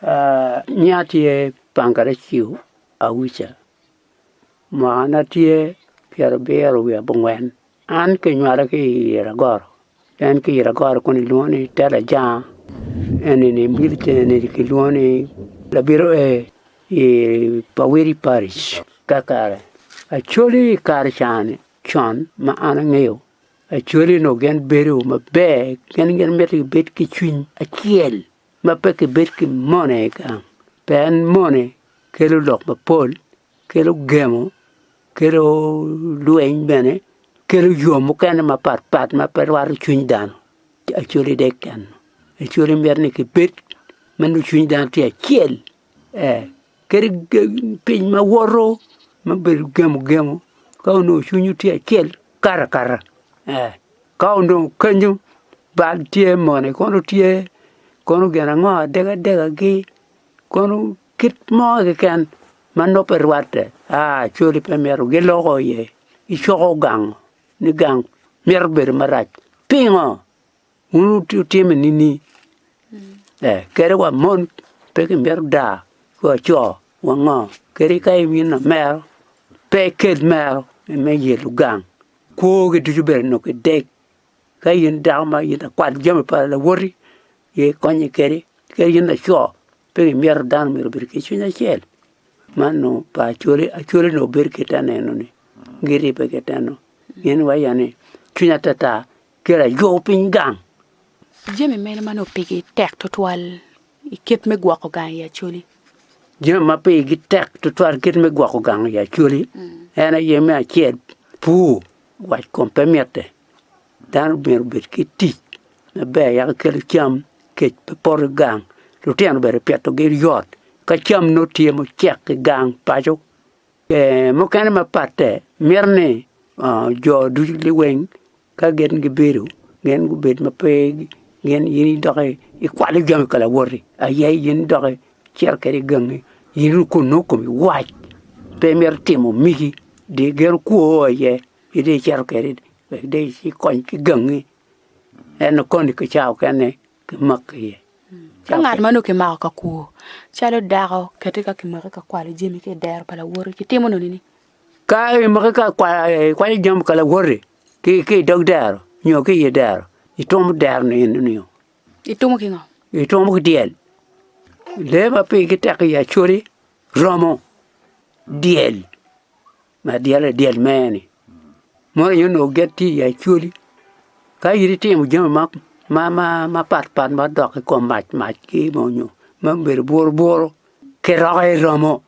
Nya tye Pangaraciu Awica, mwakana tye pyerabiro wiye abongwen. An kinywala ki i Iragoro, en ki i Iragoro kun kilwongo ni Tela Janga eni ni kilwongo ni Labiro A i Pawiri Parish kakare. Acholi i kare ca-ni con ma an angeyo Acholi onongo gin bedo maber gin gin mito gibed ki cwiny acel ma pe gibed ki mone i gang pien mone kelo lok mapol kelo gemo kelo lweny bene kelo yo mukene mapatpat ma pe rwato cwiny dano Acholi dek keken Acholi mito ni gibed ma nongo cwiny dano tye acel kadi piny ma woto ma obedo gemo gemo ka onongo cwinywu tye acel kato akata ka onongo kenyo bal tye moni kono tye kono gin ango adegadegagi kono kit mo keken ma nongo pe rwatte cwali pe myero giloko iye gicoko gang ni gang mito bedo marac pingo? Wun wutime nini? Kadi wa mon pe gimito daa ki wa co wa ngo kadi ka in lamero pe ikel mero me yelo gang kwogi ducu bene nongo kideg ka in dako ma in lakwal jami pa lawoti aye ikonye kwede ka in laco pe gimito dano myero obed ki cwiny acel man nongo pa acholi acholi nongo bedo kit aneno-ni giribbe kit eno gin waco ni cwiny atata Kelo ayo piny gang. Jami mene ma nongo pigi tek tutwal i kit me gwoko gang i Acholi? Jami ma pigi tek tutwal i kit me gwoko gang i Acholi en aye me acel pur wac kom pe mitte dano myero obed ki tic maber yako kelo cam kec pe poto i gang lutino bene pitogi yot ka cam nongo tye mucek i gang paco Mukene mapatte mito ni jo ducu liweng ka gin gibedo gin gubed ma pe gin in dok ikwalo jami pa lawoti aye in dok icito kwede i gangi in kun nongo komi wac pe imito timo migi dong gin kwo aye in icito kwede wek dong ikony ki gangi ento koni ki cawa mukene kimaki iye. Ka ngat ma nongo kimako ka kwo calo dako keti ka kimaki ka kwalo jami ki i dero pa lawoti kitimo nongo nining? Ka imaki ka ikwanyo jami pa lawoti ki i dog dero nyo ki i dero itumo dero ni eno. Itumo ki ngo? Itumo ki dyel. Lee ma pigi tek i Acholi romo dyel. Ma dyel aye dyel mere-ni mono aye onongo gin tye i acholi ka in itimo jami mapatpat ma dok i kom mac mac ki nyo ma obedo buruburu kiroko i romo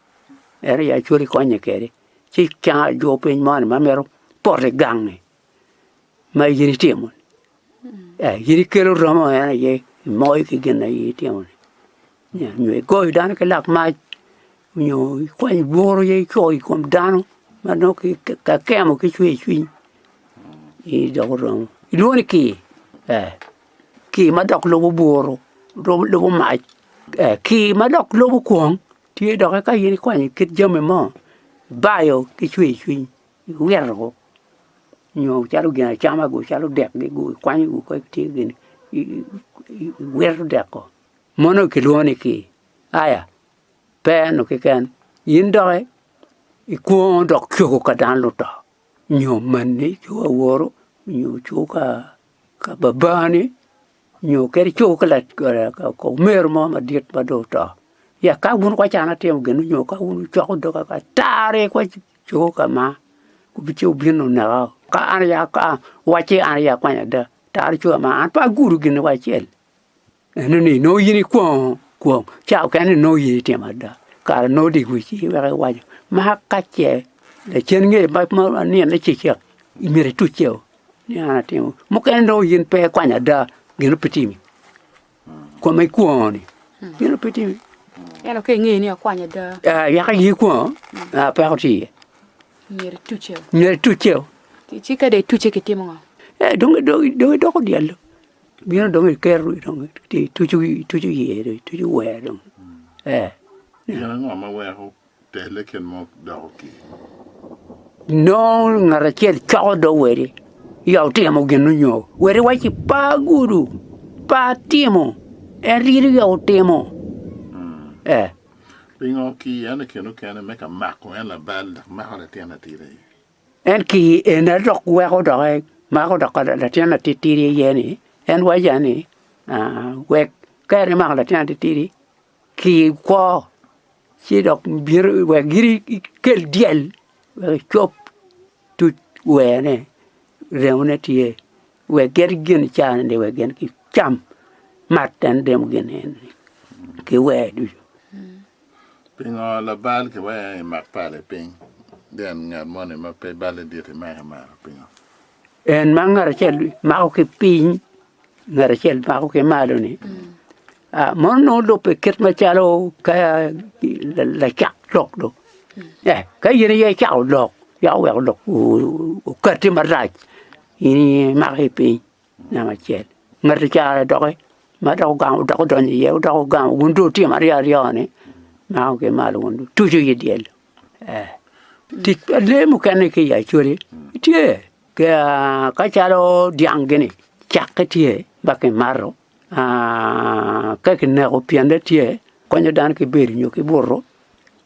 en aye acholi konye kwede ci cango ajo piny moni ma mito poto i gangi ma in itimo-ni in ikelo romo en aye imoyo ki gin ma in itimo-ni. Nyo igoyo dano ki lak mac nyo ikwanyo buru aye icoyo i kom dano ma nongo kakemo ki cwer cwiny dok oromo ilwongo ni kir kir ma dok lubo buru lubo mac kir ma dok lubo kwong tye doki ka in ikwanyo kit jami mo ibayo ki cwer cwiny iwito nyo calo gin acama-gu calo dek-gi ikwanyo iwito dek-ko. Mono kilwongo ni ki aya pe eno keken in doki ikwongo dok cogo ka dano oto nyo manni cogo aworu nyo cogo ka babani nyo kadi cogo ka omero mo madit ma dong oto ya ka wun kwaca an atimo gin nyo ka wun wucoko doga atari kwaca cogo ka ma ci wubino wuneka ka an aye wacci an aye akwanyo ada tara cogo ama an pe agudo gin wa acel. Eno ni nongo in ikwongo kwong ca okene nongo in itimo ada kare nongo dic wic iweko iwaco ma ka ce lacen nge ma nino cecek myero itucce o ni an atimo mukene nongo in pe ikwanyo ada gin pe timi kome ikwongo ni gin pe timi ento ka ingeyo ni akwanyo ada yaka in ikwongo peko tye iye myero itucce o myero itucce o ci ka dong itucce kitimo ngo dong idoko dyel Bino dong iketo dong ituco iye dong ituco wer dong ee. Gin ango ma weko tele kin mo doko kir? Nongo ngat acel coko dog wedi ya otimo gin onyo wedi wacci pe agudo pe atimo en rino ya otimo. Ee. Pingo kii en i kin okene me ka mako en labal dok mako latin atidi aye? En kii ena dok weko doki mako dok latin atitidi aye ni en waca ni wek ka en imako latin atitidi kii kwo ci dok bino wek gin ikel dyel wek icop tuc wene remone tye wek gin gin cani wek gin gicam mat en remo gin eni ki wer ducu. Pingo labal kiweye i mak pala i piny then ngat moni ma pe balle dit imake malo pingo? En ma ngat acel mako ki piny ngat acel mako ki malo ni mono nongo lubbe kit macalo ka lacak lok dong ka in aye icako lok yako weko lok okatti marac in aye imako i piny namba acel ngat ocaro doki ma dok ogamo dok odonyo iye dok ogamo wun dong wutimo aryo aryo ni mako ki malo wun wutuco i dyel tic pa lee mukene ki i acholi tye ka calo dyang gini cakke tye ma kimato ka kineko pyenne tye konyo dano ki bedo nyo ki buto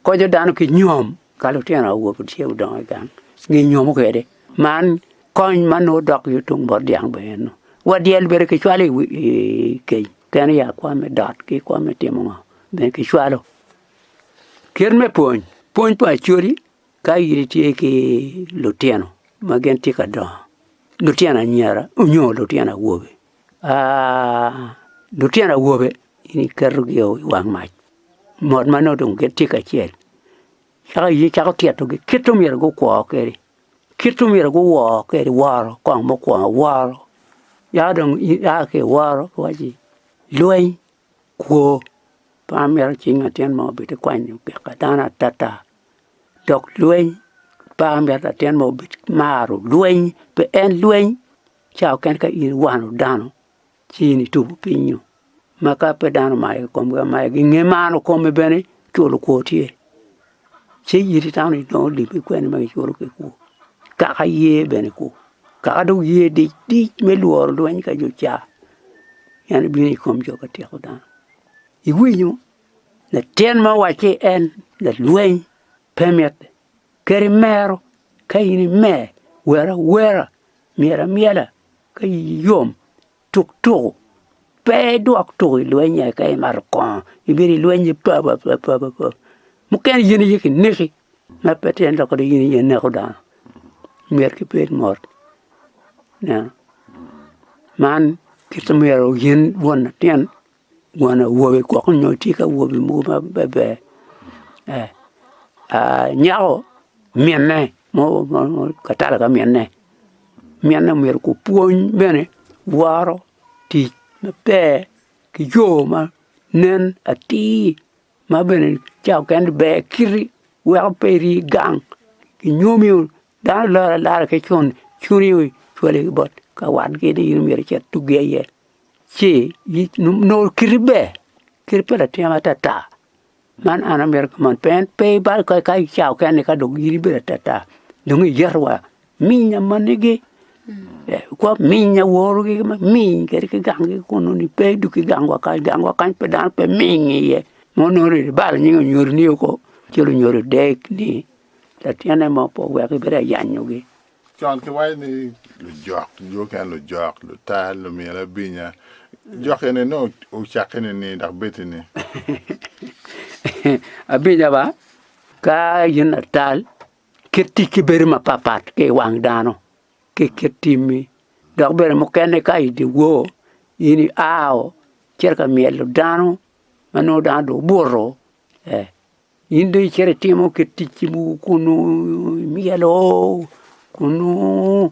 konyo dano ki nyom ka lutino awobe tye odongo i gang ginyomo kwede man kony ma nongo dok yo tung bot dyang bene eno wa dyel bene kicwalo i keny pien ya kwan me dot ki kwan me timo ngo bene kicwalo. Kit me pwony, pwony pa Acholi ka in itye ki lutino ma gin tye ka dongo lutino anyira nyo lutino awobe lutino awobe in iketogi i wang mac mot ma nongo dong gitye kacel cako in icako titogi kit ma myero gukwo kwede kit ma myero guwor kwede woro kong mukwongo woro yaka dong ia ki i woro iwaci lweny kwo pe amito cing latin mo obed ikwanyo gika dano atata dok lweny pe amito latin mo obed maro lweny pe en lweny ca okene ka in iwano dano ci in itubo pinyo ma ka pe dano omayo komgi amaya i nge mano kome bene culo kwor tye ci in itamo ni inongo lim kwene ma giculo ki kwor kaka ye bene kwor kaka dong ye dic dic me lworo lweny ka jo ca en obino i kom jo ka tyeko dano iwinyo latin ma owacci en lalweny pe mitte kadi mero ka in imer wer awera myel amyela ka iyi yom tuk tuku pe idwok tuku i lweny aye ka imato kongo ibedo i lweny papapapapa mukene in aye kineki ma pe tyen lok ni in aye ineko dano myero kibed mot man kit ma myero in won latin won awobi gwok nyo tye ki awobi mogo maber nyako minne katalo ka minne minne myero gupwony bene woro tic maber ki jo ma nen atir ma bene ca okene ber kiti weko pe iri gang kinyomi dano laro alara ki cun cuni cwali bot ka watgi ni in myero icit tugi aye ci nongo kiti ber kiti pa latin atata man an amito kuman pien pe ibal ka ca okene ka dong in ibedo atata dong iyeto wa miny amanigi kwa miny aworogi ma miny kadi ki ganggi kunu ni pe dong ki gangwa kany gangwa kany pe dano pe miny iye ma onongo dong ibalo nying onyodini oko ci lunyodo dek ni latinne mo pe owek ibedo ayanyogi. Con kiwaco ni lujok, jo mukene lujok, lutal, lumyel abinya. Jok eni nongo ocakke nining dok bed nining? Abinya ba, ka in latal, kit ticci bedo mapatpat ki i wang dano ki kit timmi. Dok bene mukene ka i dyewor in ia icito ka myelo dano ma nongo dano dong obuto. In dong icito itimo kit ticci mogo kunu imyelo kunu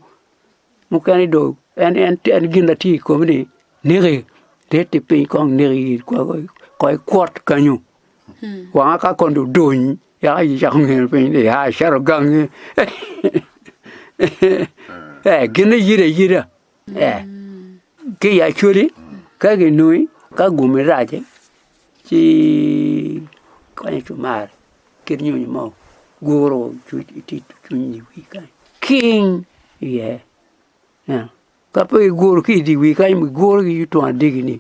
mukene dong en en gin ma tye i komi ni neki reti piny kong neki kong ikwot kenyo wanga ka kong dong oduny yaka icako ngino piny ni aa icito gangi gin ayida ayida ki i Acholi ka ginongi ka gumi rac ci ikwanyo cumar kit nyonyo mo guro cwiny i wi kany king iye ka pe iguro ki i dye wi kany iguro ki tung adegi-ni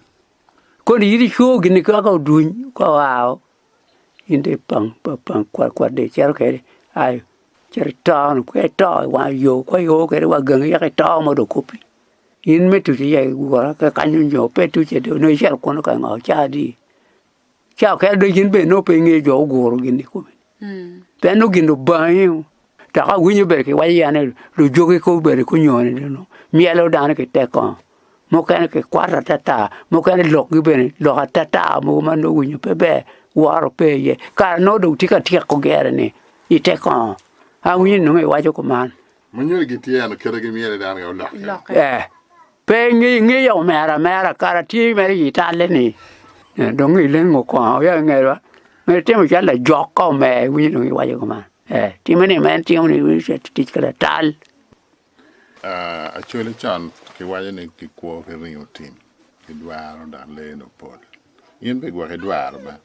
kono in ico gin-ni ka oduny ka oa. In dong ipang pang kwat kwat dong icito kwede ayo icito ito ka ito i wang yo ka io kwede wa gangi yaka ito mo dong okobbi in me tuco iye gure ka kanyo nyo pe ituco dong nongo icito kunu ka ngo ca adi ca okene dong in bene nongo pe ingeyo jo oguro gin i komi pien nongo gin obangi dok awinyo bene kiwaco ya ni lujogi gubedo ki onyoni dong myelo dano ki tek kongo mukene kikwato atata mukene lokgi bene lok atata mogo ma nongo winyo pe ber woro pe iye kare nongo dong tye ka tyeko gire-ni i te kongo awinyo ni nongo iwaco kuman. Ma nyuto gitye eno kite gimyelo dano ga olokke. Eh, pe ingeyo omera amera kara tye mere i talle ni dong ilengo kongo ya ingewa me timo calo lajok ka omer iwinyo dong iwaco kuman eh time ni en timo ni tic ki latal. Acholi con kiwaco ni kikwo ki ringo tim, kidwaro dok lee-ni opol. In bene gwok idwaro ba?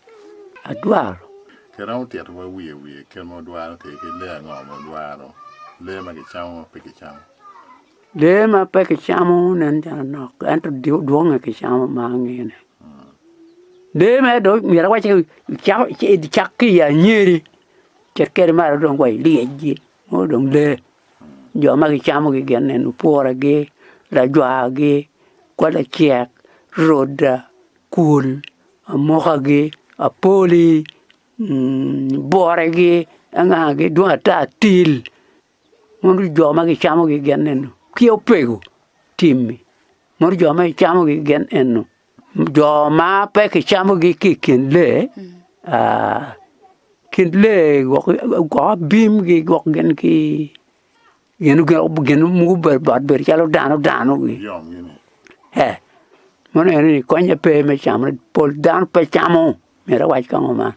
Adwaro. Kiromo titowa wiye wiye kit ma wudwaro kwede ki lee ango ma wudwaro, lee ma kicamo ma pe kicamo? Lee ma pe kicamo nen calo nok ento dwonge kicamo ma angene. Lee mere dong myero awac ni cak ki i anyeri cit kwede malo dong wa i lyecgi nongo dong lee. Jo ma gicamogi gin eni opuragi, lajwagi, kwalacek, roda, kul, amokagi, apoli, buregi, angagi dwong ata til mono jo ma gicamogi gin eno ki opego tim-mi mono jo ma gicamogi gin eno jo ma pe kicamogi ki i kin lee kin lee gwok abimgi gwok gin ki gin mogo bot bedo calo dano dano mono eni konye pe me camo pol dano pe camo myero awac kong kuman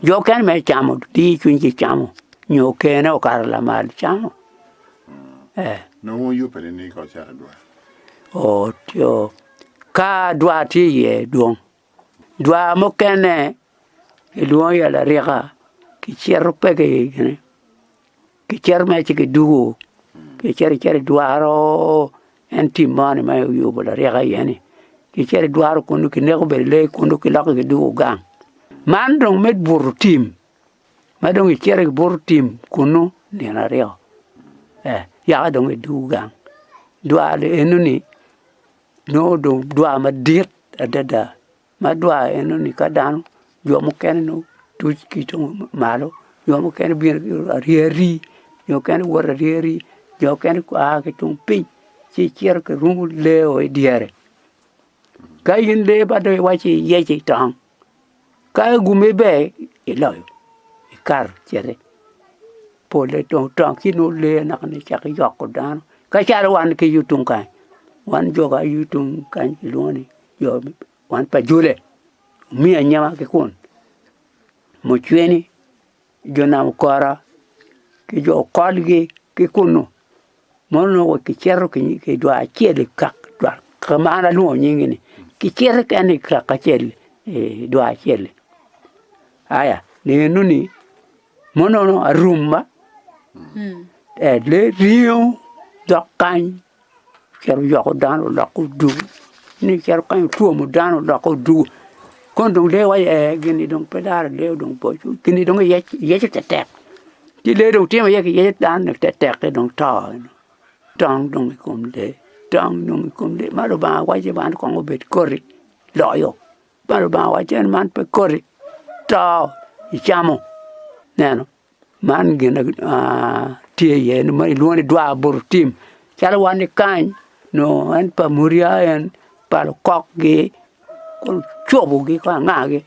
jo mukene mere camo diyo cwinygi camo nyo okene okato lamal camo. Nongo wuyubbe nining ka wucito i dwar? Ka dwar tye iye dwong dwar mukene kilwongo iye larika kicito pe kicito mere ci kidwogo kicito icito idwaro en tim moni ma oyubo larika iye ni kicito idwaro kunu kineko bene lee kunu kiloko kidwogo gang man dong me buto tim ma dong icito ibuto tim kunu nino aryo yaka dong idwogo gang dwar enoni nongo dong dwar madit adada ma dwar enoni ka dano jo mukene nongo tuc ki tung malo jo mukene bino aryeri jo mukene woto aryeri jo mukene a ki tung piny ci cito kirumo lee-o i dyere ka in lee ba dong iwaci iyec itong ka gumi ber iloyo ikato citi pole dong tong ci nongo lee naka nicako yoko dano ka calo wan ki yung tung kany wan jo ma yung tung kany kilwongo ni jo wan pa jule omiyo anyema ki kun mucwini jo nam okora ki jo okolgi ki kunu mono nongo kicito ki dwar acel i kak dwar ka ma an alwongo nyingi-ni kicito keken i kaka acel i dwar acel-li aya nino-ni mono nongo arum ba lee ringo dok kany Ocito oyoko dano oloko odwogo ni cito kany otwomo dano oloko odwogo kono dong lee waco ee gini dong pe laro lee dong boco gini dong iyeco tetek ci lee dong timo iye kiyeco dano tetek-ki dong to tong dong i kom lee tong dong i kom lee ma Lubanga waco man kong obed koti loyo ma Lubanga waco ni man pe koti to icamo ineno. Man gin ma tye iye ma kilwongo ni dwar buto tim calo wan kany nongo en pa murya en pa lukokgi cobogi ki angagi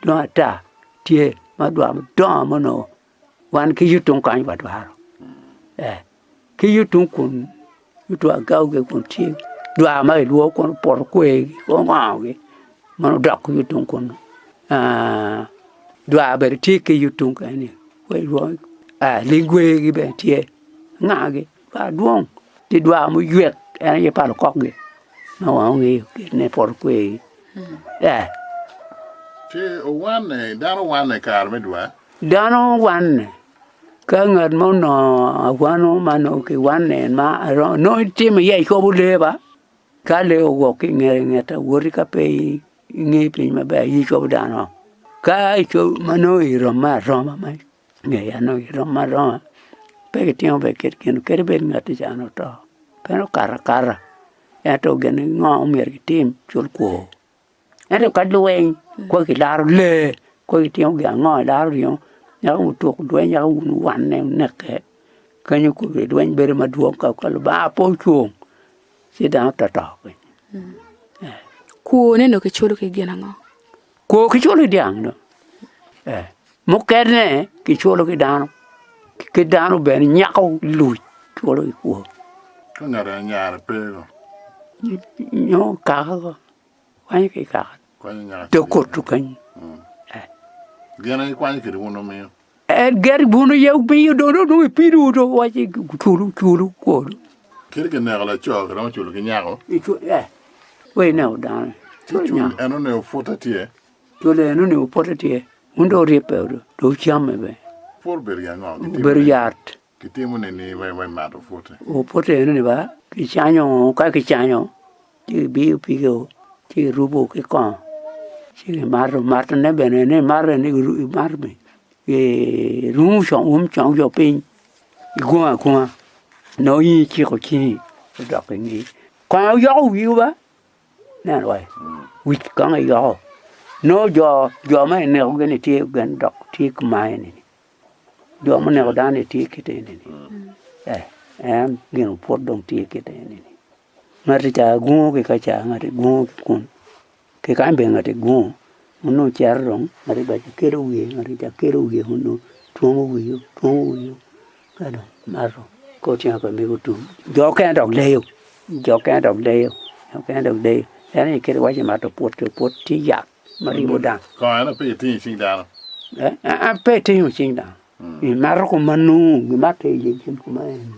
dong ata tye ma dwar madongo ma onongo wan ki yung tung kany wadwaro ki yung tung kun yung agawgi kun tye dwar ma kilwongo kun opoto kwergi ki ongogi ma odok yung tung kunu dwar bene tye ki yung tung eni ligwegi bene tye angagi dwar dwong tye dwar muywek en aye pa lukokgi ma wan wangeyo gin poto kwergi. Ci owanne, dano wanne i kare me dwar. Dano wanne ka ngat mo onongo awano ma nongo kiwanne ma nongo itimo iye icobo lee ba ka lee owok ki i nget awoti ka pe inge piny maber in icobo dano. Ka icobo ma nongo iromme aroma ma ngeya nongo iromme aroma pe kitingo bene kit gin kadi bed ngatti ca nongo oto pe nongo okato akata ento gin ngo myero kitim cul kwor. Ento ka lweny kong kilaro lee kong kitingo gin ango ilaro ringo yako wutuk lweny yako wun wuwanne wuneke kenyo kome lweny bedo madwong ka Lubanga pe ocung ci dano to to piny. Kwone onongo kiculo ki gin ango? Kwo kiculo ki dyang dong mukene kiculo ki dano ki dano bene nyako luc culo ki kwo. Ka ngat aye nyare pe go. Nyo kaka go. Kwanyo ki i kaka. Kwanyo nyaka Dog kutu kenyo. Gin aye kwanyo kede wun omiyo. En ger bunu ye omiyo dong dong dong ipido do waci culu culu kwodo. Kadi kineko laco kiromo culo ki nyako. Icu eh we ineko dano. Ci cul en oneko pute tye. Cul en oneko pute tye. Wun dong wuribbe dong wucamme bene. Put obedo gin ango? Obedo yat. Kitimo nini me mato pute? Pute enoni ba kicanyo ka kicanyo ci kibiyo pige ci kirubo ki kongo ci kimato matone bene ni imato ni imato irumo um congi o piny igungo agunga nongo in iciko cingi odok ingeyi kongo yoko wiu ba ineno wai wic kong iyoko nongo jo ma inekogi ni tye dok tye kumaeni ni. Jo muneko dano-ni tye kite eni-ni, en gin oput dong tye kite eni-ni, ngati ca gungo ki ka ca ngati gungo ki kun ki kany bene ngati gungo nongo cito dong ngati ca kelo wiye ngati ca kelo wiye nongo twomo wiye twomo wiye ka dong mato ka otyeno ka mego tum jo okene dok leyo jo okene dok leyo jo okene dok leyo en aye kit iwaco ni mato oput ki oput tye yat. ma ribo dano. Kongo eno pe itingo i cing dano. Pe itingo i cing dano. Imato kuma nongo gimato iye gin kuma eni.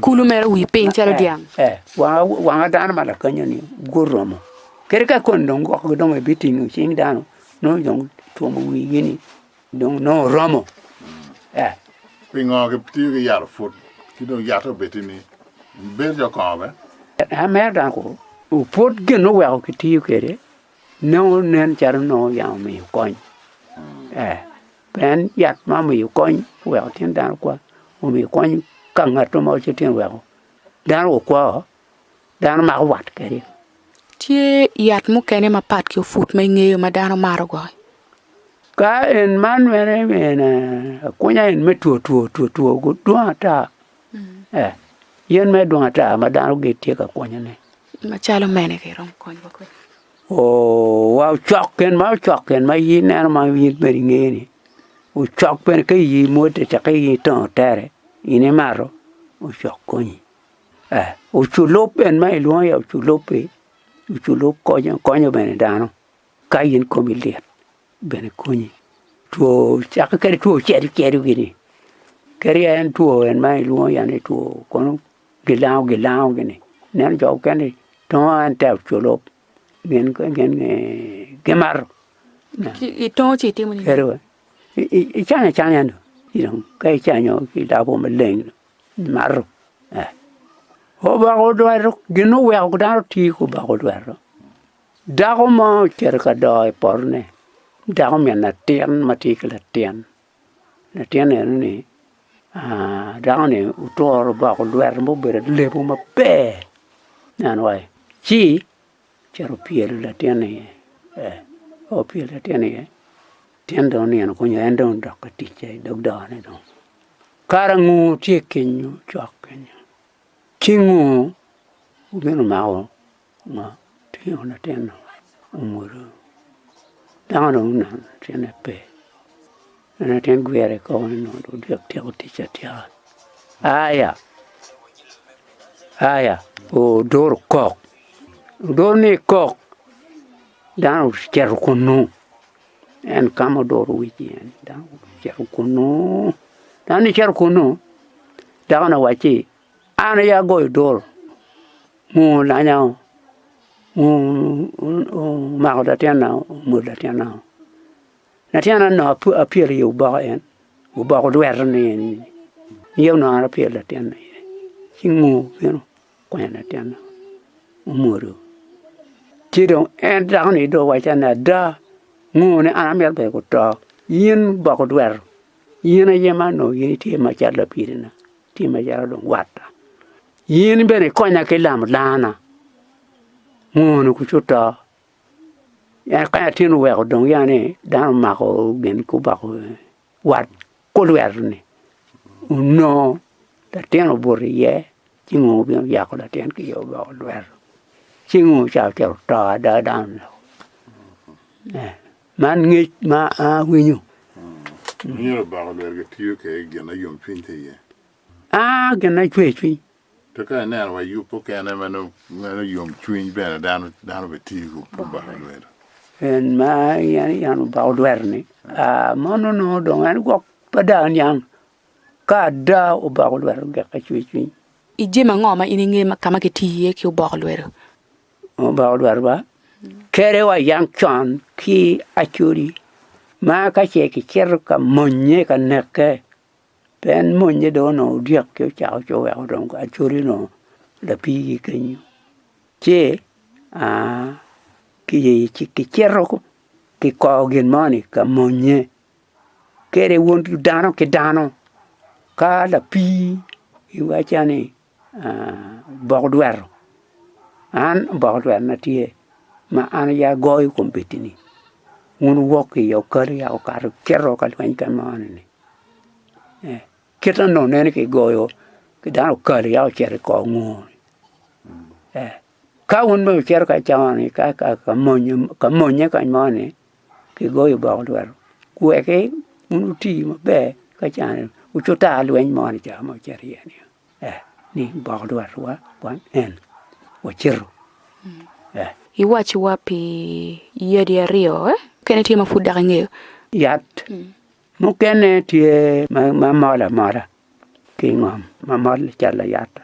Kulu mere wi piny calo dyang. Wanga dano ma lakenyo ni guromo. Kadi ka koni dong gwok dong ibitingo i cing dano nongo dong twomo wigi ni dong nongo oromo. Pingo kitiyo ki yat oput ki dong yat obed ni bedo calo kongo bene? Mere dano kwo oput gin oweko kitiyo kwede Nongo nen calo nongo yam omiyo kony pien yat ma omiyo kony oweko tyen dano kwo omiyo kony ka ngat mo ci tyen oweko dano okwo dano mako wat kwede. Tye yat mukene mapat ki oput ma ingeyo ma dano maro gwok? Ka en man mere akunya en me two two two two dwong ata yen mere dwong ata ma dano gitye ka kunyone. Macalo mene ki iromo konywa kwede? Oo, wa ocok gin ma ocok gin ma in ineno ma in bene ingeyo ni ocok bene ka iyi mwode cak ka iyi tongo tere in imato ocok konyi. Eh, oculub en ma ilwongo ya oculub-bi, oculub konyo konyo bene dano ka in komi lit bene konyi. Two cak kadi two cedo cedo gini kadi en two en ma ilwongo ya ni two kono gilango gilango gini ineno jo mukene tongo en te oculub gin gimato Itongo ci itimo nining? Icanyo acanya dong ka icanyo ci ilabo maleng imato oboko odwero gin oweko dano tiyo ki oboko odwero dako mo ocito ka doo i potone dako min latin ma tye ki latin Latin eno-ni dako-ni oturo oboko lwete ma obedo alego maber ineno wai ci ocito opyelo latin iye opyelo latin iye latin dong onino kunyo en dong odok ka ticce i dog done dong kara nguu tye kenyo cok kenyo ci nguu obino omako Ngo tingo latin-nu omwodo dako dong oneno latinne pe latin gwire koko ni nongo dong otyeko tyeko ticce atyeka aya aya oduro okok oduro ni kok dano ocito kunu en ka ma oduro wic iye ni dano ocito kunu dano ocito kunu dako-ni owacci an aye agoyo duro. Ngur lanya omako latinna omwodo latinna latinna onongo apyelo i oboke en oboko lweta ni aye onongo an apyelo latinna iye ci ngur obino okwanyo latinna omwodo ci dong en dako ni dong owacca ni ada. Ngo ni an amito bene guto, in boko dwero, in aye ma onongo in itye macalo lapidina, itye macalo dong watta, in bene ikonya ki lamo lana, ngo-ni kuca oto. En ka latin oweko dong ya ni dano omako gin ki obako wat ki olweto-ni onongo latin obuto iye ci ngo obino yako latin ki iye obako olweto ci ngo ca ocito oto ada dano oneko man ngec ma awinyo. Myero obako olweto gitiyo kwede gin me yomcwiny tye iye. Aa gin me cwercwiny. To ka ineno wa yub mukene ma nongo yomcwiny bene dano bene tiyo ki obako lwedo. En ma en obako lwedo-ni mono nongo dong en gwok pe dong aniang ka ada obako lwedo gik cwercwiny. I jami ango ma in ingeyo ka ma kitiyo iye ki oboko lwedo? Obako lwedo ba kadi wa yang con ki Acholi ma ka ce kicito ka monye ka neke Pien monnye dong onongo odyek ci ocako ci oweko dong Acholi onongo lapii-gi kenyo ci kicito kikoo gin moni ka monnye kede won dano ki dano ka lapii iwacca ni oboko dwero an oboko dwerona tye ma an aye agoyo kombeddi-ni wun wuwok ki iye okalo yaka okato wucito ka lweny ka moni-ni kit ma onongo nene kigoyo ki dano okalo yaka ocito i kor nguu-ni ka wun bene wucito ka cawa-ni ka monnye kany moni kigoyo oboko lwedo wek wun wuti maber ka ca-ni wucutar lweny moni ca ma wucito iye-ni. Ni boko lwetwa wan en wacito. Iwacciwa pi yadi aryo mukene tye ma pud dok ingeyo. Yat mukene tye ma mol amola ki i ngom ma mol calo layat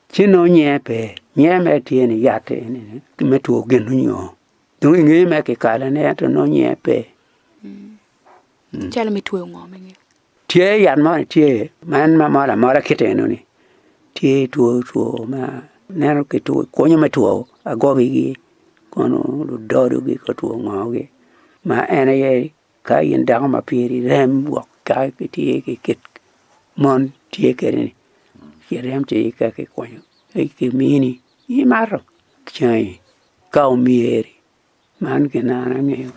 ci nongo nyinge pe nyinge mere tye ni yat eni me two gin nyo dong ingeyo mere kikalone ento nongo nyinge pe. Calo me two ngo ma ingeyo? Tye yat mo ni tye ma en ma mol amola kite enoni tye two two ma ineno konyo me two agobigi kono ludodogi ka two ngogi ma en aye ka in dako ma piri rem gwok ka itye ki kit mon tye kwede ni ci rem tye ka kikonyo kimini imato cangi ka omyeri man gin ma an angeyo.